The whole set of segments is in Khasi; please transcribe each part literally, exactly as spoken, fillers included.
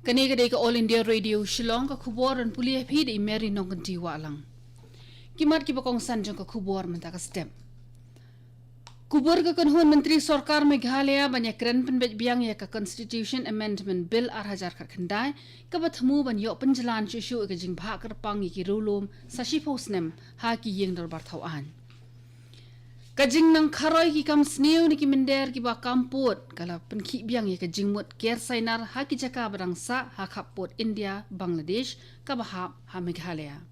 Kane ka dei ka All India Radio Shillong, ka khubor ban pule ïa phi da i Mary Nongkynti Wahlang. Ki mat kiba kongsan jong ka khubor mynta ka step. Kubur ka kynhun Myntri Sorkar Meghalaya ban ïakren pynbeit biang ïa ka Constitution Amendment Bill ar hajar khatkhyndai, kaba thmu ban ïoh pynjlan shuh shuh ïa ka jingbha kyrpang ïa ki riewlum sa shiphew snem ha ki ïing dorbar thaw aiñ. Ka jingnang kharoi ki kam sniew ne ki mynder kiba kam pud ka la pynkhih biang ïa ka jingmut ker sainar ha ki jaka ba dang sah ha khappud India, Bangladesh, kaba hap ha Meghalaya.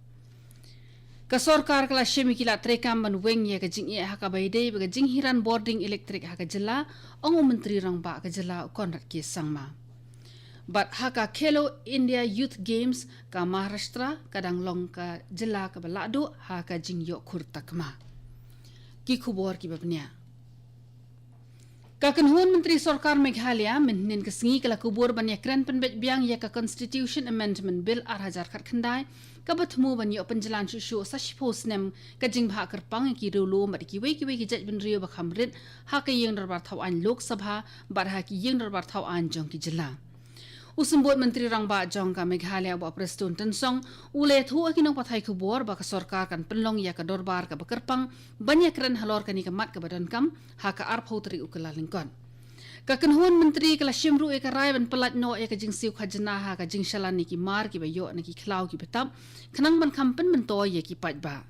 Ka sorkar ka la shim ïa ki lad treikam ban weng ïa ka jingeh ha kaba ïadei bad ka jinghiran bording elektrik ha ka jylla, ong u Myntri Rangbah ka jylla u Conrad K Sangma. Bad ha ka Khelo India Youth Games, ka Maharashtra ka dang long ka jylla kaba lahduh ha ka jingïoh khur takma. Ki khubor kiba bniah. Ka kynhun Myntri Sorkar Meghalaya mynhynnin ka sngi ka la kubur ban ïakren pynbeit biang ïa ka Constitution Amendment Bill ar hajar khatkhyndai, kaba thmu ban ïoh pynjlan shuh shuh sa shiphew snem ka jingbha kyrpang ïa ki riewlum bad kiwei kiwei ki jaitbynriew ba kham rit ha ka ïing dorbar thaw aiñ Lok Sabha bad ha ki ïing dorbar thaw aiñ jong ki jylla. U Symbud Myntri Rangbah jong ka Meghalaya, Bah Prestone Tynsong, u la ïathuh ha ki nongpathai khubor ba ka sorkar kan pynlong ïa ka dorbar kaba kyrpang ban ïakren halor kane ka mat kaba donkam ha ka arphew tarik u Kyllalyngkot. Ka kynhun myntri ka la shim ruh ïa ka rai ban pyllait noh ïa ka jingsiew khajna ha ka jingshalan ïa ki mar kiba ïoh na ki khlaw kiba tap, khnang ban kham pynmyntoi ïa ki paidbah.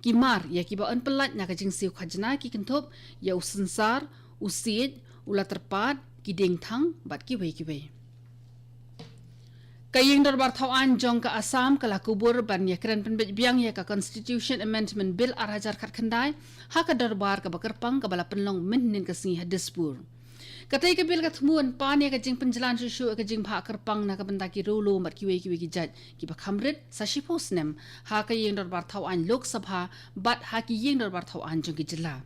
Ki mar ïa kiba yn pyllait na ka jingsiew khajna ki kynthup ïa u synsar, u siej, u latrpad, ki diengthang bad kiwei kiwei. Ka ïing dorbar thaw aiñ jong ka Assam ka la kubur ban ïakren pynbeit biang ïa ka Constitution Amendment Bill ar hajar khatkhyndai ha ka dorbar kaba kyrpang kaba la pynlong mynhynnin ka sngi ha Dispur. Katei ka bill ka thmu ban pan ïa ka jingpynjlan shuh shuh ïa ka jingbha kyrpang na ka bynta ki riewlum bad kiwei kiwei ki jait kiba kham rit sa shiphew snem ha ka ïing dorbar thaw aiñ Lok Sabha bad ha ki ïing dorbar thaw aiñ jong ki jylla.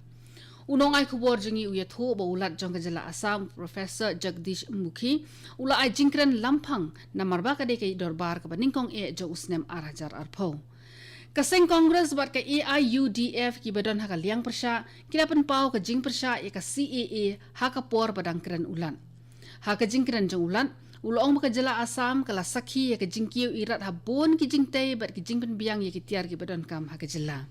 U nongai khubor jong ngi u ïathuh ba u Lat jong ka jylla Assam, Professor Jagdish Mukhi, u la ai jingkren lamphang namar ba ka dei ka dorbar kaba nyngkong eh jong u snem ar hajar arphew. Ka seng Congress bad ka A I U D F kiba don ha ka liang pyrshah ki la pynpaw ka jingpyrshah ïa ka C A A ha ka por ba dang kren u Lat. Ha ka jingkren jong u Lat, u la ong ba ka jylla Assam ka la sakhi ïa ka jingkiew irat ha bun ki jingtei bad ki jingpynbiang ïa ki tiar kiba donkam ha ka jylla.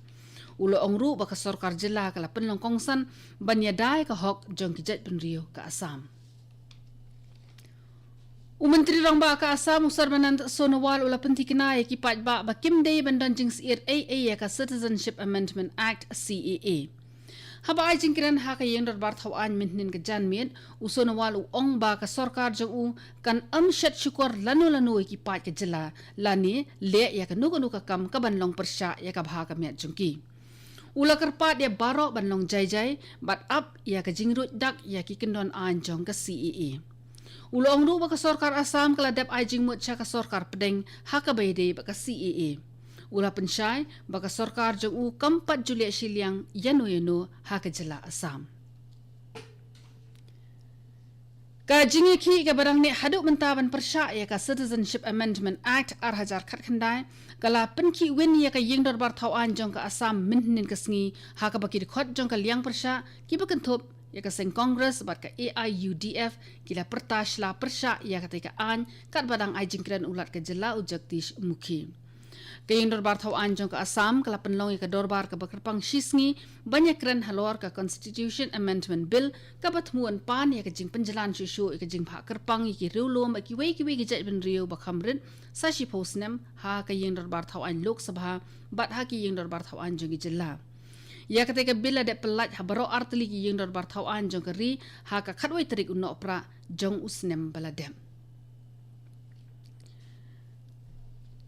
U la ong ruh ba ka sorkar jylla ka la pynlong kongsan ban ïada ïa ka hok jong ki jaitbynriew ka Assam. U Myntri Rangbah ka Assam, u Sarbanand Sonowal, u la pynthikna ïa ki paidbah ba kim dei ban don jingsyier ei ei ïa ka Citizenship Amendment Act, C A A. Haba ai jingkren ha ka ïing dorbar thaw aiñ mynhynnin ka janmiet, u Sonowal u ong ba ka sorkar jong u kan ym shet shukor lano lano ïa ki paid ka jylla, lane leh ïa kano kano ka kam kaban long pyrshah ïa ka bha ka miat jong ki. U la kyrpad ïa baroh ban long jai jai bad ap ïa ka jingruid dak ïa ki kyndon aiñ jong ka C A A. U la ong ruh ba ka sorkar Assam ka la dep ai jingmut sha ka sorkar pdeng ha kaba ïadei bad ka C A A. U la pynshai ba ka sorkar jong u kam pat ju leh shiliang ïano ïano ha ka jylla Assam. Ka jingïakhih kaba dang neh haduh mynta ban pyrshah ïa ka Citizenship Amendment Act ar hajar khatkhyndai ka la pynkhih win ïa ka ïing dorbar thaw aiñ jong ka Assam mynhynnin ka sngi, ha kaba ki dkhot jong ka liang pyrshah kiba kynthup ïa ka seng Congress bad ka A I U D F ki la pyrta sla pyrshah ïa katei ka aiñ, katba dang ai jingkren u Lat ka jylla u Jagdish Mukhi. Ka ïing dorbar thaw aiñ jong ka Assam ka la pynlong ïa ka dorbar kaba kyrpang shisngi ban ïakren halor ka Constitution Amendment Bill kaba thmu ban pan ïa ka jingpynjlan shuh shuh ïa ka jingbha kyrpang ïa ki riewlum bad kiwei kiwei ki jaitbynriew ba kham rit sa shiphew snem ha ka ïing dorbar thaw aiñ Lok Sabha bad ha ki ïing dorbar thaw aiñ jong ki jylla. Ïa katei ka bill la dep pyllait ha baroh artylli ki ïing dorbar thaw aiñ jong ka ri ha ka khatwei tarik u Nohprah jong u snem ba la dep.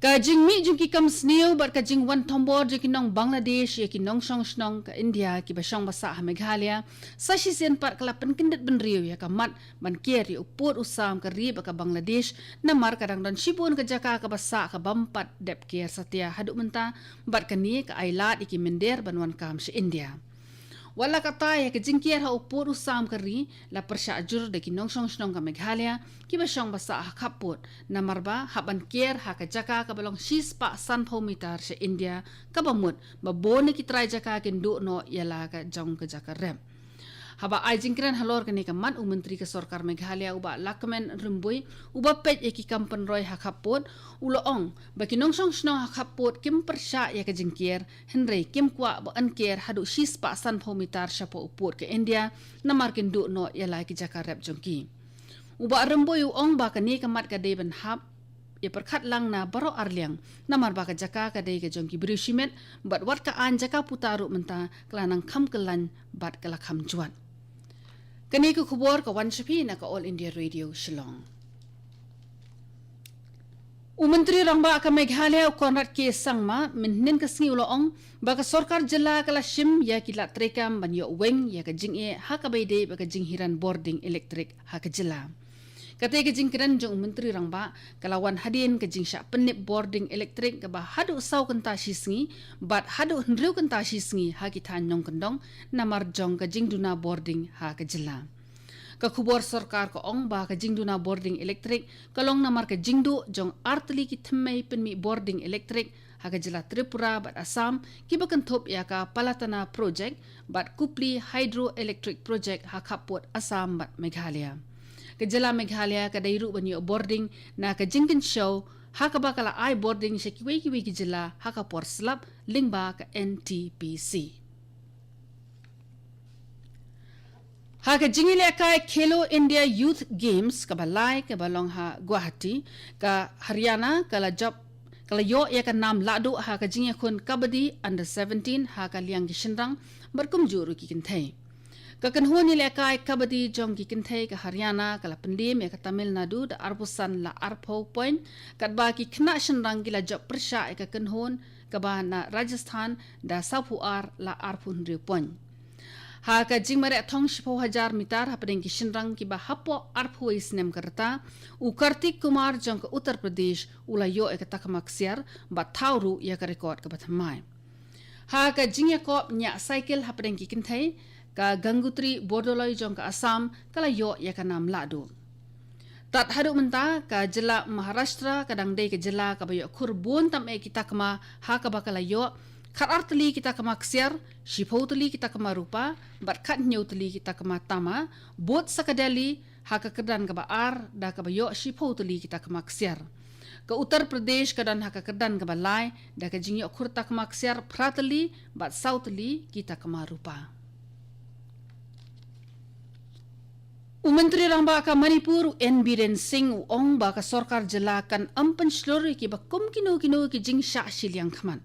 Ka jingmih jong ki kam sniew bad ka jingwan thombor jong ki nong Bangladesh ïa ki nongshong shnong ka India kiba shong ba sah ha Meghalaya sa shisien pat ka la pynkyndit bynriew ïa ka mat ban ker ïa u pud u sam ka ri bad ka Bangladesh, namar ka dang don shibun ka jaka kaba sah kaba ym pat dep ker satia haduh mynta, bad kane ka ai lad ïa ki mynder ban wan kam sha India. Wat la katta, ïa ka jingker ha u pud u sam ka ri la pyrshah jur da ki nongshong shnong ka Meghalaya kiba shong ba sah ha khappud, namar ba hap ban ker ha ka jaka kaba long shispah sanphew mitar sha India, kaba mut ba bun na ki trai jaka kin duh noh ïa la ka jong ka jaka rep. Haba ai jingkren halor kane ka mat, u Myntri ka Sorkar Meghalaya u Bah Lahkmen Rymbui, uba peit ïa ki kam pynroi ha khappud, u la ong ba ki nongshong shnong ha khappud kim pyrshah ïa ka jingker, hynrei kim kwah ban ker haduh shispah sanphew mitar shapoh u pud ka India, namar kin duh noh ïa la ki jaka rep jong ki. U Bah Rymbui u ong ba kane ka mat ka dei ban hap ïa pyrkhat lang na baroh arliang, namar ba ka jaka ka dei ka jong ki briew shimet, bad wat ka aiñ jaka puta ruh mynta ka la nang kham kyllain bad ka la kham jwat. Kane ka khubor ka wan sha phi na ka All India Radio Shillong. U Myntri Rangbah ka Meghalaya u Conrad K Sangma mynhynnin ka sngi u la ong ba ka sorkar jylla ka la shim ïa ki lad treikam ban ïoh weng ïa ka jingeh ha kaba ïadei bad ka jinghiran bording elektrik ha ka jylla. Kata ka jingkren jong u Myntri Rangbah ka la wan hadien ka jingshah pynnep bording elektrik kaba haduh saw kynta shi sngi bad haduh hynriew kynta shi sngi ha ki thaiñ nongkyndong namar jong ka jingduna bording ha ka jylla. Ka khubor sorkar ka ong ba ka jingduna bording elektrik ka long namar ka jingduh jong artylli ki thymmei pynmih bording elektrik ha ka jylla Tripura bad Assam, kiba kynthup ïa ka Palatana Project bad Kupli Hydroelectric Project ha khappud Assam bad Meghalaya. Ka jylla Meghalaya ka dei ruh ban ïoh bording na ka jingkynshew, ha kaba ka la ai bording sha kiwei kiwei ki jylla ha ka por slap lyngba ka N T P C. Ha ka jingïalehkai Khelo India Youth Games kaba lai kaba long ha Guwahati, ka Haryana ka la jop, ka la ïoh ïa ka nam lahduh ha ka jingïakhun Kabaddi Under seventeen ha ka liang ki shynrang bad kumjuh ruh ki kynthei. Ka kynhun ïalehkai Kabaddi jong ki kynthei ka Haryana ka la pyndem ïa ka Tamil Nadu da arphew san la arphew point, katba ki khynnah shynrang ki la jop pyrshah ïa ka kynhun kaba na Rajasthan da sawphew ar la arphew hynriew point. Ha ka jingmareh thong shiphew hajar mitar hapdeng ki shynrang kiba hapoh arphew wei snem ka rta, u Kartik Kumar jong ka Uttar Pradesh u la ïoh ïa ka takma ksiar bad thaw ruh ïa ka rekod kaba thymmai. Ha ka jingïakop ñiah cycle hapdeng ki kynthei, ka Gangotri Bordoloi jong ka Assam ka la ïoh ïa ka nam lahduh. Tad haduh mynta ka jylla Maharashtra ka dang dei ka jylla kaba ïoh khur bun tam eh ki takma, ha kaba ka la ïoh khatar tylli ki takma ksiar, shiphew tylli ki takma rupa bad khathynñiew tylli ki takma tama, bud sa ka Delhi ha ka kyrdan kaba ar da kaba ïoh shiphew tylli ki takma ksiar. Ka Uttar Pradesh ka don ha ka kyrdan kaba lai da ka jingïoh khur takma ksiar phra tylli bad saw tylli ki takma rupa. U Myntri Rangbah ka Manipur u N Biren Singh u ong ba ka sorkar jylla kan ym pynshlur ïa kiba kum kino kino ki jingshah shiliang khmat.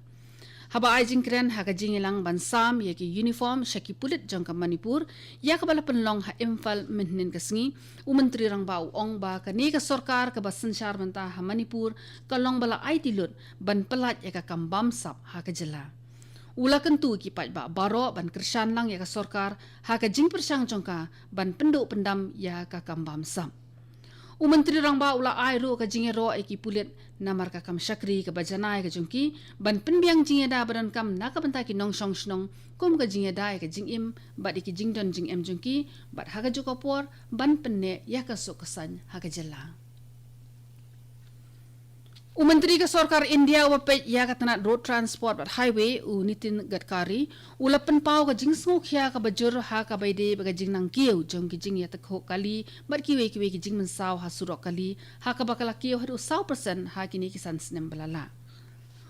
Haba ai jingkren ha ka jingïalang ban sam ïa ki uniform sha ki pulit jong ka Manipur ïa kaba la pynlong ha Imphal mynhynnin ka sngi, u Myntri Rangbah u ong ba kane ka sorkar kaba synshar mynta ha Manipur ka long ba la aiti lut ban pyllait ïa ka kam bamsap ha ka jylla. U la kyntu ïa ki paidbah baroh ban kyrshan lang ïa ka sorkar ha ka jingpyrshang jong ka ban pynduh pyndam ïa ka kam bamsap. U Myntri Rangbah u la ai ruh ka jingïaroh ïa ki pulit namar ka kam shakri kaba janai ka jong ki, ban pynbiang jingïada ba donkam na ka bynta ki nongshong shnong, kum ka jingïada ïa ka jingim bad ïa ki jingdon jingem jong ki, bad ha kajuh ka por ban pynneh ïa ka suk ka saiñ ha ka jylla. U Myntri ka Sorkar India uba peit ïa ka tnat Road Transport bad Highway, u Nitin Gadkari, u la pynpaw ka jingsngewkhia kaba jur ha kaba ïadei bad ka jingnang kiew jong ki jingïatyngkhuh kali bad kiwei kiwei ki jingmynsaw ha surok kali, ha kaba ka la kiew haduh saw percent ha kine ki san snem ba la lah.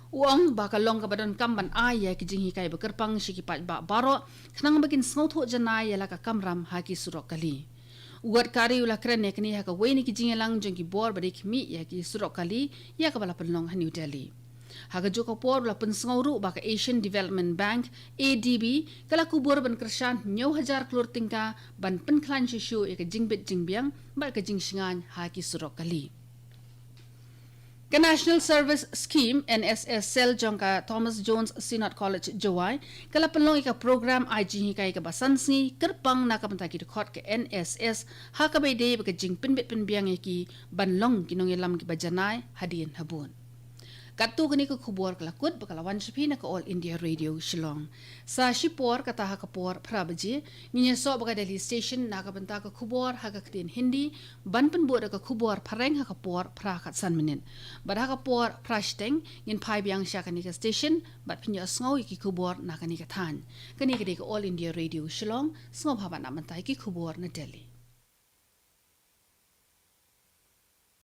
U ong ba ka long kaba donkam ban ai ïa ki jinghikai ba kyrpang sha ki paidbah baroh, khnang ba kin sngewthuh janai ïa la ka kamram ha ki surok kali. U Gadkari u la kren ïa kine ha kawei na ki jingïalang jong ki bor ba dei khmih ïa ki surok kali, ïa kaba la pynlong ha New Delhi. Ha kajuh ka por u la pynsngew ruh ba ka Asian Development Bank, A D B, ka la kubur ban kyrshan hynñiew hajar klur tyngka ban pynkhlaiñ shuh shuh ïa ka jingbit jingbiang bad ka jingshngaiñ ha ki surok kali. Ka National Service Scheme, N S S Cell, jong ka Thomas Jones Synod College, Jowai, ka la pynlong ïa ka program ai jinghikai kaba san sngi kyrpang na ka bynta ki dkhot ka N S S, ha kaba ïadei bad ka jingpynbit pynbiang ïa ki ban long ki nongïalam kiba janai hadien habud. Katto katne ka khubor ka la kut bad ka la wan sha phi na ka All India Radio Shillong. Sa shipor kata ha ka por phra baje, ngin ïasoh bad ka Delhi Station na ka bynta ka khubor ha ka ktien Hindi, ban pynbud da ka khubor phareng ha ka por phra khatsan minit. Bad ha ka por phra shiteng, ngin phai biang sha kane ka station, bad phin ïohsngew ïa ki khubor na kane ka thaiñ. Kane ka dei ka All India Radio Shillong, sngewbha ban ap bynta ïa ki khubor na Delhi.